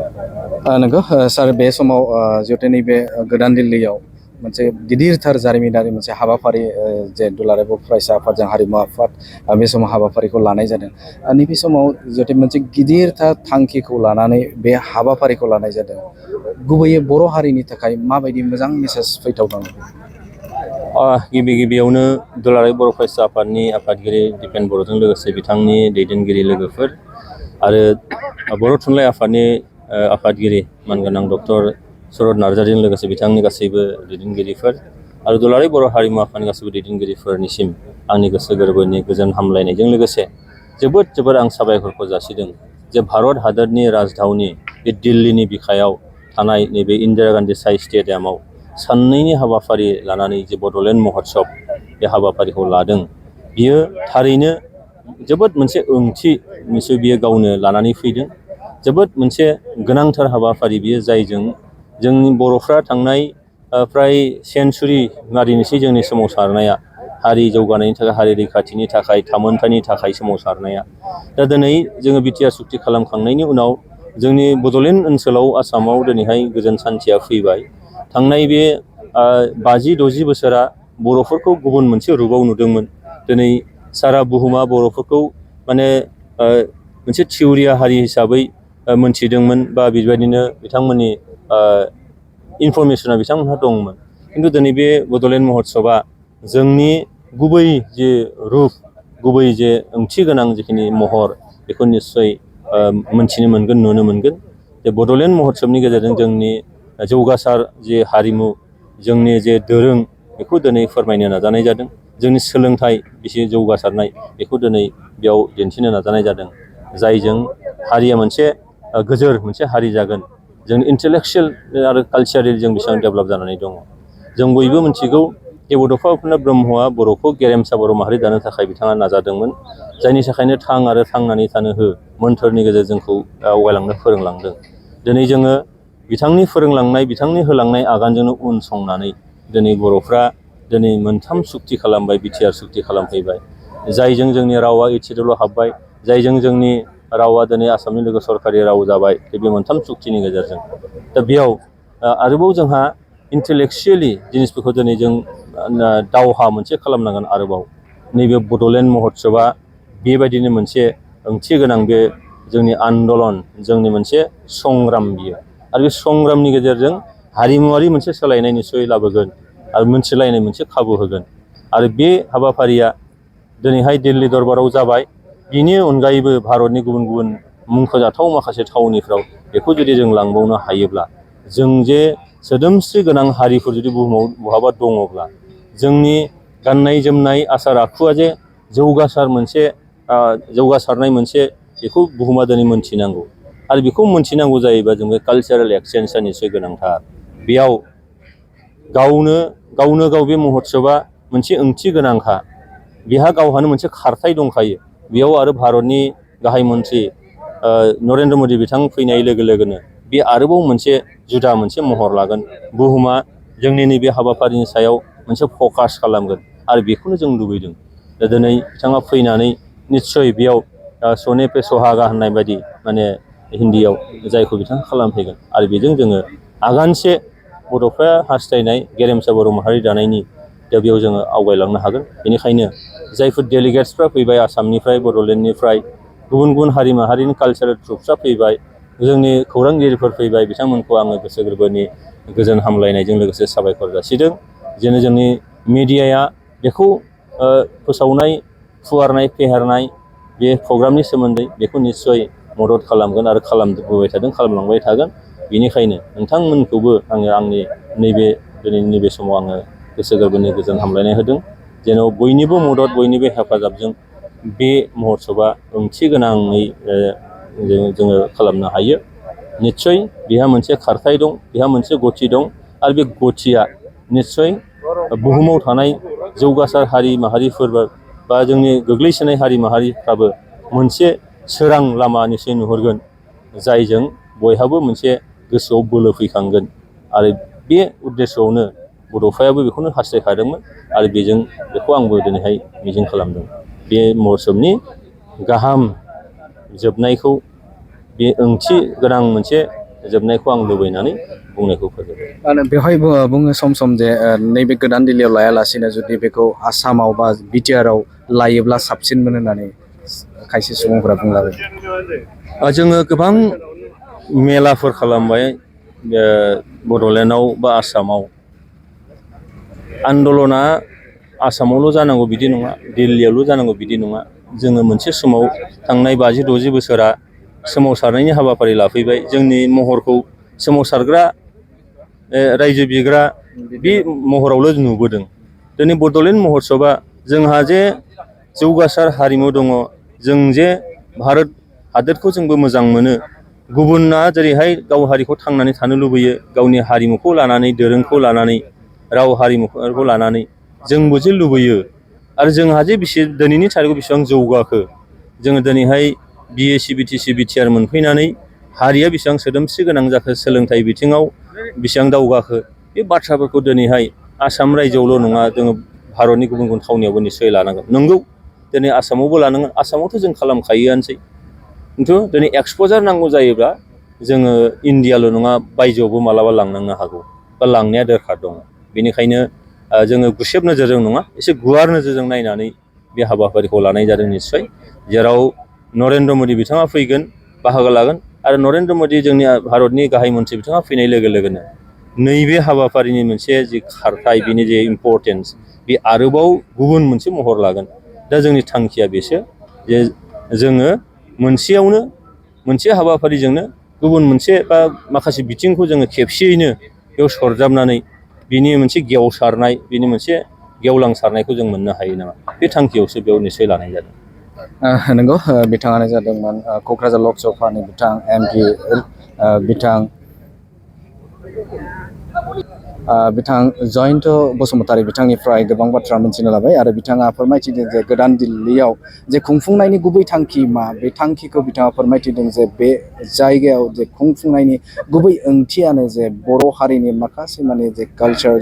नंगौ सार बे समाव जिहेतु नैबे गोदान दिल्लीयाव मोनसे गिदिरथार जारिमिनारि मोनसे हाबाफारि जे दुलाराय बर' फरायसा आफादजों हारिमु आफाद बे समाव हाबाफारिखौ लानाय जादों। नैबे समाव जिहेतु मोनसे गिदिरथार थांखिखौ लानानै बे हाबाफारिखौ लानाय जादों। गुबैयै बर' हारिनि थाखाय माबायदि मोजां मेसेज फैथावदों? गिबियावनो दुलाराय बर' फरायसा आफादनि आफादगिरि दिपेन बर'जों लोगोसे बिथांनि दैदेनगिरि लोगोफोर आरो बर' थुनलाइ आफादनि आफादगिरि मानगोनां डक्टर शरद नार्जारिजों लोगोसे बिथांनि गासैबो दैदेनगिरिफोर आरो दुलाराय बर' हारिमु आफादनि गासैबो दैदेनगिरिफोरनिसिम आंनि गोसो गोरबोनि गोजोन हामलायनायजों लोगोसे जोबोद आं साबायखरखौ जासिदों जे भारत हादरनि राजधानी बे दिल्लीनि बिखायाव थानाय नैबे इन्दिरा गान्धी साइ स्टेडियामाव साननैनि हाबाफारि लानानै जे बड'लेण्ड महोत्सब बे हाबाफारिखौ लादों। बियो थारैनो जोबोद मोनसे ओंथि निसय बियो गावनो लानानै फैदों। जोबोद मोनसे गोनांथार हाबाफारि बियो जायजों जोंनि बर'फ्रा थांनाय फ्राय सेन्सुरि मारिनोसै जोंनि सोमावसारनाया हारि जौगानायनि थाखाय हारि रैखाथिनि थाखाय थामोनथानि थाखाय सोमावसारनाया दा दिनै जोङो बिटिआर सुक्ति खालामखांनायनि उनाव जोंनि बड'लेण्ड ओनसोलाव आसामाव दिनैहाय गोजोन सान्थिया फैबाय। थांनाय बे 50-60 बोसोरा बर'फोरखौ गुबुन मोनसे रुपाव नुदोंमोन। दिनै सारा बुहुमा बर'फोरखौ माने मोनसे थिउरिया हारि हिसाबै मोनथिदोंमोन बा बेबायदिनो बिथांमोननि इनफरमेसना बिथांमोनहा दंमोन। खिन्थु दिनै बे बड'लेण्ड महोत्सबा जोंनि गुबै जे रुप गुबै जे ओंथि गोनां जिखिनि महर बेखौ निस्सय मोनथिनो मोनगोन नुनो मोनगोन। जे बड'लेण्ड महोत्सबनि गेजेरजों जोंनि जौगासार जे हारिमु जोंनि जे दोरों बेखौ दिनै फोरमायनो नाजानाय जादों। जोंनि सोलोंथाइ बेसे जौगासारनाय बेखौ दिनै बेयाव दिन्थिनो नाजानाय जादों। जायजों हारिया मोनसे गोजोर मोनसे हारि जागोन। जों इन्टेलेक्सुयेल आरो कालचारेल जों बेसेबां डेभेलप जानानै दङ। जों बयबो मिथिगौ जे बड'फा उपेन्द्र ब्रह्मआ बर'खौ गेरेमसा बर' माहारि दानो थाखाय बिथाङा नाजादोंमोन। जायनि थाखायनो थां आरो थांनानै थानो हो मोन्थोरनि गेजेरजों जोंखौ आवगायलांनो फोरोंलांदों। दिनै जोङो बिथांनि फोरोंलांनाय बिथांनि होलांनाय आगानजोंनो उन संनानै दिनै बर'फ्रा दिनै मोनथाम सुक्ति खालामबाय बिटिआर सुक्ति खालामफैबाय। जायजों जोंनि रावा 8 सिडिउलाव हाबबाय। जायजों जोंनि रावा दिनै आसामनि लोगो सरकारि राव जाबाय बे मोनथाम सुक्तिनि गेजेरजों। दा बेयाव आरोबाव जोंहा इन्टेलेक्सुवेलि जिनिसफोरखौ दिनै जों दावहा मोनसे खालामनांगोन। आरोबाव नैबे बड'लेण्ड महोत्सबा बेबायदिनो मोनसे ओंथि गोनां बे जोंनि आन्दलन जोंनि मोनसे संग्राम बियो आरो बे संग्रामनि गेजेरजों हारिमुवारि मोनसे सोलायनाय निस्सय लाबोगोन आरो मोनथिलायनाय मोनसे खाबु होगोन। आरो बे हाबाफारिया दिनैहाय दिल्ली दरबाराव जाबाय। बिनि अनगायैबो भारतनि गुबुन मुंख'जाथाव माखासे थावनिफ्राव बेखौ जुदि जों लांबावनो हायोब्ला जों जे सोदोमस्रि गोनां हारिफोर जुदि बुहुमाव बहाबा दङब्ला जोंनि गाननाय जोमनाय आसार आखुआ जे जौगासारनाय मोनसे बेखौ बुहुमा दिनै मोनथिनांगौ। आरो बेखौ मोनथिनांगौ जायोबा जों बे कालचारेल एक्सचेन्जआ निस्सय गोनांथार। बेयाव गावनो गाव बे महोत्सबा मोनसे ओंथि गोनांखा। बेहा गावहानो मोनसे खारथाय दंखायो। बेयाव आरो भारतनि गाहाय मन्त्रि नरेन्द्र मदि बिथां फैनाय लोगो लोगोनो बे आरोबाव मोनसे जुदा मोनसे महर लागोन। बुहुमा जोंनि नैबे हाबाफारिनि सायाव मोनसे फकास खालामगोन आरो बेखौनो जों लुबैदों। दा दिनै बिथाङा फैनानै निस्सय बेयाव सने पे सहागा होननाय बायदि माने हिन्दीयाव जायखौ बिथाङा खालामफैगोन आरो बेजों जोङो आगानसे बड'फा हास्थायनाय गेरेमसा बर' माहारि दानायनि दा बेयाव जोङो आवगायलांनो हागोन। बेनिखायनो जायफोर डेलिगेट्सफ्रा फैबाय आसामनिफ्राय बड'लेण्डनिफ्राय गुबुन हारि माहारिनि कालचारेल ट्रुप्सआ फैबाय जोंनि खौरांगिरिफोर फैबाय बिथांमोनखौ आङो गोसो गोरबोनि गोजोन हामलायनायजों लोगोसे साबायखर जासिदों। जेन' जोंनि मिडियाया बेखौ फोसावनाय फुवारनाय फेहेरनाय बे प्रग्रामनि सोमोन्दै बेखौ निस्सय मदद खालामगोन आरो खालामबोबाय थादों खालामलांबाय थागोन। बेनिखायनो नोंथांमोनखौबो आङो आंनि दिनैनि नैबे समाव आङो गोसो गोरबोनि गोजोन हामलायनाय होदों। जेन' बयनिबो मदद बयनिबो हेफाजाबजों बे महोत्सबा ओंथि गोनाङै जोङो खालामनो हायो। निस्सय बेहा मोनसे खारथाय दं, बेहा मोनसे गति दं आरो बे गतिया निस्सय बुहुमाव थानाय जौगासार हारि माहारिफोर बा जोंनि गोग्लैसोनाय हारि माहारिफ्राबो मोनसे सोरां लामा निस्सय नुहुरगोन। जायजों बयहाबो मोनसे गोसोआव बोलो फैखांगोन आरो बे उद्देশ্যआवनो बड'फायाबो बेखौनो हास्थायखादोंमोन आरो बेखौ आंबो दिनैहाय मिजिं खालामदों। बे महोत्सबनि गाहाम जोबनायखौ बे ओंथि गोनां मोनसे जोबनायखौ आं लुबैनानै बुंनायखौ फोजोबबाय। आरो बेवहाय बुङो सम सम जे नैबे गोदान दिल्लीयाव लायालासिनो जुदि बेखौ आसामाव बा बिटिआरआव लायोब्ला साबसिन मोनो होननानै खायसे सुबुंफोरा बुंलाबाय। जोङो गोबां मेलाफोर खालामबाय बड'लेण्डआव बा आसामाव। आन्दलना आसामावल' जानांगौ बिदि नङा, दिल्लीयावल' जानांगौ बिदि नङा। जोङो मोनसे समाव थांनाय 50-60 बोसोरा सोमावसारनायनि हाबाफारि लाफैबाय। जोंनि महरखौ सोमावसारग्रा रायजो बिग्रा बे महरावल' नुबोदों। दिनै बड'लेण्ड महोत्सबआ जोंहा जे जौगासार हारिमु दङ, जों जे भारत हादोरखौ जोंबो मोजां मोनो, गुबुना जेरैहाय गाव हारिखौ थांनानै थानो लुबैयो, गावनि हारिमुखौ लानानै, दोरोंखौ लानानै, राव हारिमुफोरखौ लानानै जोंबो जे लुबैयो। आरो जोंहा जे दिनैनि थारिखआव बेसेबां जौगाखो, जोङो दिनैहाय BA CBTC BTR मोनफैनानै हारिया बेसेबां सोदोमस्रि गोनां जाखो, सोलोंथाइ बिथिङाव बेसेबां दावगाखो, बे बाथ्राफोरखौ दिनैहाय आसाम रायजोआवल' नङा, जोङो भारतनि गुबुन गुबुन थावनियावबो निस्सय लानांगोन। नंगौ, दिनै आसामावबो लानांगोन, आसामावथ' जों खालामखायोआनोसै। खिन्थु दिनै एक्सप'जार नांगौ जायोब्ला जोङो इण्डियाल' नङा, बायजोआवबो मालाबा लांनांनो हागौ बा लांनाया दरखार दङ। बेनिखायनो जोङो गुसेब नोजोरजों नङा, एसे गुवार नोजोरजों नायनानै बे हाबाफारिखौ लानाय जादों निस्सय। जेराव नरेन्द्र मदि बिथाङा फैगोन, बाहागो लागोन। आरो नरेन्द्र मदि जोंनि भारतनि गाहाय मन्थ्रि बिथाङा फैनाय लोगो लोगोनो नैबे हाबाफारिनि मोनसे जि खारथाय, बिनि जे इम्परटेन्स, बे आरोबाव गुबुन मोनसे महर लागोन। दा जोंनि थांखिया बेसो जे जोङो मोनसेयावनो, मोनसे हाबाफारिजोंनो गुबुन मोनसे बा माखासे बिथिंखौ जोङो खेबसेयैनो बेयाव सरजाबनानै बिनि मोनसे गेवसारनाय, बिनि मोनसे गेवलांसारनायखौ जों मोननो हायो नामा, बे थांखियावसो बेयाव निस्सय लानाय जादों। नंगौ, बिथाङानो जादोंमोन क'क्राझार लक सभानि बिथां MP बिथां जयन्त बसुमतारी बिथांनिफ्राय गोबां बाथ्रा मिथिनो लाबाय। आरो बिथाङा फोरमायथिदों जे गोदान दिल्लीयाव जे खुंफुंनायनि गुबै थांखि मा, बे थांखिखौ बिथाङा फोरमायथिदों जे बे जायगायाव जे खुंफुंनायनि गुबै ओंथियानो जे बर' हारिनि माखासे जे कालचार